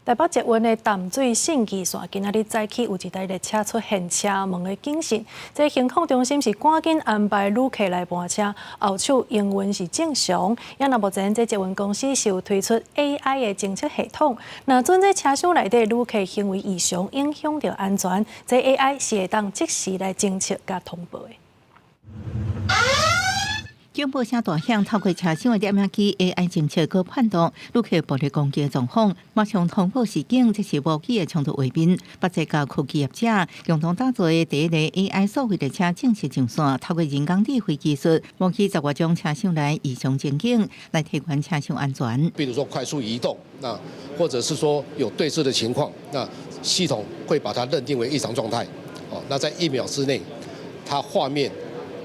台北捷運的淡水信義線，今仔日早起有一台列車出現車門的警訊，這行控中心是趕緊安排旅客來搬車，後手營運是正常。也若目前這捷運公司是有推出 AI 的偵測系統，若準這車廂內底旅客行為異常，影響著安全，這 AI 是會當即時來偵測佮通報的。警報聲大響，透過車廂的攝影機 AI 偵測閣判斷旅客暴力攻擊的狀況，馬上通報示警。這是無機的衝突畫面。北捷佮科技業者共同打造的第一个 AI 數位列車正式上線，透過人工智慧技術，模擬十外種車廂內異常情景，來提懸車廂安全。比如說快速移動，那或者是說有對峙的情況，那系統會把它認定為異常狀態。哦，那在1秒之內，它畫面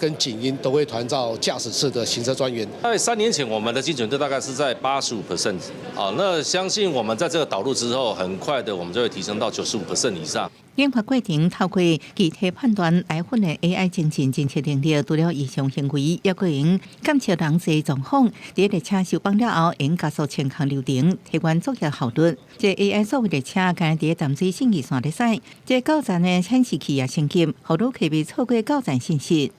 跟警音都會傳到駕駛室的行車專員。在3年前，我們的精準度大概是在85% 啊，那相信我們在這個導入之後，很快的我們就會提升到95% 以上。研發過程透過機體判斷來訓練 AI 精進偵測能力，除了異常行為，也閣會用監測人際狀況。佇列車收放了後，會加速清空流程，提懸作業效率。這 AI 數位列車今日佇淡水信義線咧駛，這到站的顯示器也升級，予旅客袂錯過到站信息。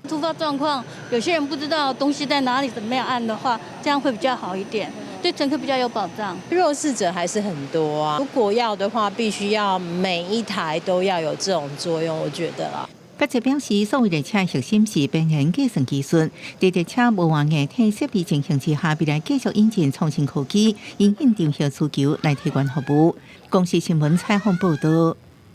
突發狀況，有些人不知道東西在哪裡，怎麼樣按的話，這樣會比較好一點，對乘客比較有保障。弱勢者還是很多啊，如果要的話，必須要每一台都要有這種作用，我覺得啦。北捷表示，數位列車核心是邊緣計算技術，佇列車無換硬體設備情形之下，未來繼續引進創新科技，因應場合需求來提供服務。公視新聞採訪報導。